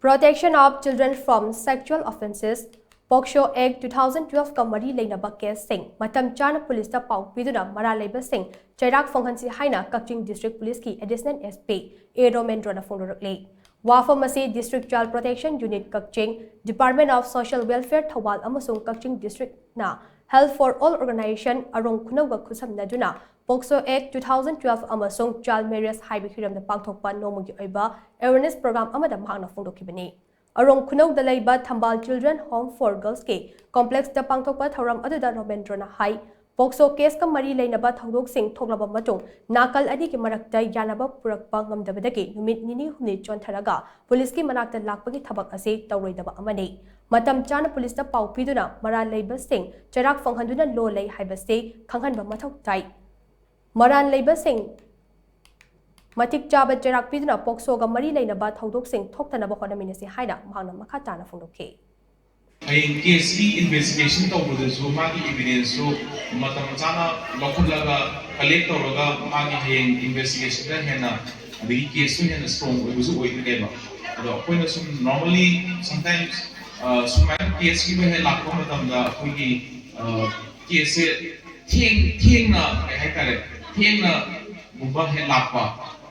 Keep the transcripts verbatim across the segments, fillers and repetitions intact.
Protection of Children from Sexual Offences, POCSO Act two thousand twelve ꯀ ꯃꯔꯤ ꯂꯩꯅꯕ ꯀꯦꯁꯁꯤꯡ ꯃꯇꯝ ꯆꯥꯅ ꯄꯨꯂꯤꯁꯇ ꯄꯥꯎ ꯄꯤꯗꯨꯅ ꯃꯔꯥꯜ ꯂꯩꯕꯁꯤꯡ ꯆꯩꯔꯥꯛ ꯐꯪꯍꯟꯁꯤ ꯍꯥꯏꯅ ꯀꯛꯆꯤꯡ ꯗꯤꯁꯇ꯭ꯔꯤꯛ ꯄꯨꯂꯤꯁꯀꯤ ꯑꯦꯗꯤꯁꯅꯦꯜ ꯑꯦꯁ ꯄꯤ ꯑꯦ ꯔꯣꯃꯦꯟꯗ꯭ꯔꯣꯅ ꯐꯣꯡꯗꯣꯔꯛꯂꯤ꯫ ꯋꯥꯐꯝ ꯑꯁꯤ District Child Protection Unit Kakching, Department of Social Welfare Thoubal ꯑꯃꯁꯨꯡ ꯀꯛꯆꯤꯡ ꯗꯤꯁꯇ꯭ꯔꯤꯛꯅ Health for All Organization ꯑꯔꯣꯡ ꯈꯨꯅꯧꯒ ꯈꯨꯠꯁꯝꯅꯗꯨꯅ POCSO Act two thousand twelve ꯑꯃꯁꯨꯡ Child Marriage ꯍꯥꯏꯕ ꯍꯤꯔꯝꯗ ꯄꯥꯡꯊꯣꯛꯄ ꯅꯣꯡꯃꯒꯤ ꯑꯣꯏꯕ awareness program ꯑꯃꯗ ꯃꯍꯥꯛꯅ ꯐꯣꯡꯗꯣꯛꯈꯤꯕꯅꯤ꯫ ꯑꯔꯣꯡ ꯈꯨꯅꯧꯗ ꯂꯩꯕ ꯊꯝꯕꯥꯜ Children Home for Girls ꯀꯤ complex ꯇ ꯄꯥꯡꯊꯣꯛꯄ ꯊꯧꯔꯝ ꯑꯗꯨꯗ ꯔꯣꯃꯦꯟꯗ꯭ꯔꯣꯅ ꯍꯥꯏ, POCSO case ꯀ ꯃꯔꯤ ꯂꯩꯅꯕ ꯊꯧꯗꯣꯛꯁꯤꯡ ꯊꯣꯛꯂꯕ ꯃꯇꯨꯡ ꯅꯥꯀꯜ ꯑꯅꯤꯒꯤ ꯃꯔꯛꯇ ꯌꯥꯅꯕ ꯄꯨꯔꯛꯄ ꯉꯝꯗꯕꯗꯒꯤ ꯅꯨꯃꯤꯠ ꯅꯤꯅꯤ ꯍꯨꯝꯅꯤ ꯆꯣꯟꯊꯔꯒ ꯄꯨꯂꯤꯁꯀꯤ ꯃꯅꯥꯛꯇ ꯂꯥꯛꯄꯒꯤ ꯊꯕꯛ ꯑꯁꯤ ꯇꯧꯔꯣꯏꯗꯕ ꯑꯃꯅꯤ꯫ ꯃꯇꯝ ꯆꯥꯅ ꯄꯨꯂꯤꯁꯇ ꯄꯥꯎ ꯄꯤꯗꯨꯅ ꯃꯔꯥꯜ ꯂꯩꯕꯁꯤꯡ ꯆꯩꯔꯥꯛ ꯐꯪꯍꯟꯗꯨꯅ ꯂꯣ ꯂꯩ ꯍꯥꯏꯕꯁꯤ ꯈꯪꯍꯟꯕ ꯃꯊꯧ ꯇꯥꯏ꯫ ꯃꯔꯥꯜ ꯂꯩꯕꯁꯤꯡ ꯃꯇꯤꯛ ꯆꯥꯕ ꯆꯩꯔꯥꯛ ꯄꯤꯗꯨꯅ POCSO ꯒ ꯃꯔꯤ ꯂꯩꯅꯕ ꯊꯧꯗꯣꯛꯁꯤꯡ ꯊꯣꯛꯇꯅꯕ ꯍꯣꯠꯅꯃꯤꯟꯅꯁꯤ ꯍꯥꯏꯅ ꯃꯍꯥꯛꯅ ꯃꯈꯥ ꯇꯥꯅ ꯐꯣꯡꯗꯣꯛꯈꯤ꯫ ꯍꯌꯦꯡ ꯀꯦꯁꯀꯤ ꯏꯟꯚꯦꯁꯇꯤꯒꯦꯁꯟ ꯇꯧꯕꯗꯁꯨ ꯃꯥꯒꯤ ꯏꯚꯤꯗꯦꯟꯁꯇꯨ ꯃꯇꯝ ꯆꯥꯅ ꯂꯧꯈꯠꯂꯒ, ꯀꯂꯦꯛ ꯇꯧꯔꯒ, ꯃꯥꯒꯤ ꯍꯌꯦꯡ ꯏꯟꯚꯦꯁꯇꯤꯒꯦꯁꯟꯗ ꯍꯦꯟꯅ, ꯑꯗꯒꯤ ꯀꯦꯁꯇꯨ ꯍꯦꯟꯅ ꯁ꯭ꯇꯔꯣꯡ ꯑꯣꯏꯕꯁꯨ ꯑꯣꯏꯗꯣꯏꯅꯦꯕ꯫ ꯑꯗꯣ ꯑꯩꯈꯣꯏꯅ ꯁꯨꯝ normally sometimes, ꯑ, ꯁꯨꯃꯥꯏꯅ ꯀꯦꯁꯀꯤꯕ ꯍꯦꯛ ꯂꯥꯛꯄ ꯃꯇꯝꯗ ꯑꯩꯈꯣꯏꯒꯤ, ꯑ, ꯀꯦꯁꯁꯦ ꯊꯦꯡ-, ꯊꯦꯡꯅ, ꯀꯩ ꯍꯥꯏꯇꯥꯔꯦ, ꯊꯦꯡꯅꯒꯨꯝꯕ ꯍꯦꯛ ꯂꯥꯛꯄ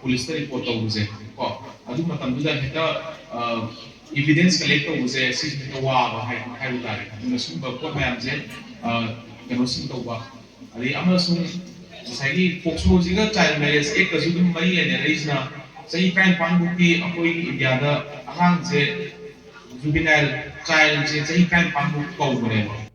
ꯄꯨꯂꯤꯁꯇ ꯔꯤꯄꯣꯔꯠ ꯇꯧꯕꯁꯦ ꯀꯣ, ꯑꯗꯨ ꯃꯇꯝꯗꯨꯗ ꯍꯦꯛꯇ, ꯑ, ꯏꯚꯤꯗꯦꯟꯁ ꯀꯂꯦꯛ ꯇꯧꯕꯁꯦ ꯁꯤꯁꯨ ꯍꯦꯛꯇ ꯋꯥꯕ ꯍꯥꯏ-, ꯍꯥꯏꯕ ꯇꯥꯔꯦ꯫ ꯑꯗꯨꯅ ꯁꯤꯒꯨꯝꯕ ꯄꯣꯠ ꯃꯌꯥꯝꯁꯦ, ꯑ, ꯀꯩꯅꯣꯁꯤꯡ ꯇꯧꯕ, ꯑꯗꯩ ꯑꯃꯁꯨꯡ ꯉꯁꯥꯏꯒꯤ POCSOꯁꯤꯒ Child Marriage Actꯀꯁꯨ ꯑꯗꯨꯝ ꯃꯔꯤ ꯂꯩꯅꯔꯛꯏꯁꯤꯅ, ꯆꯍꯤ ꯇꯔꯥꯅꯤꯄꯥꯟ ꯐꯥꯎꯗꯤ ꯑꯩꯈꯣꯏꯒꯤ ꯏꯟꯗꯤꯌꯥꯗ ꯑꯉꯥꯡꯁꯦ, juvenile childꯁꯦ ꯆꯍꯤ ꯇꯔꯥꯅꯤꯄꯥꯟ ꯐꯥꯎ ꯀꯧꯕꯅꯦꯕ꯫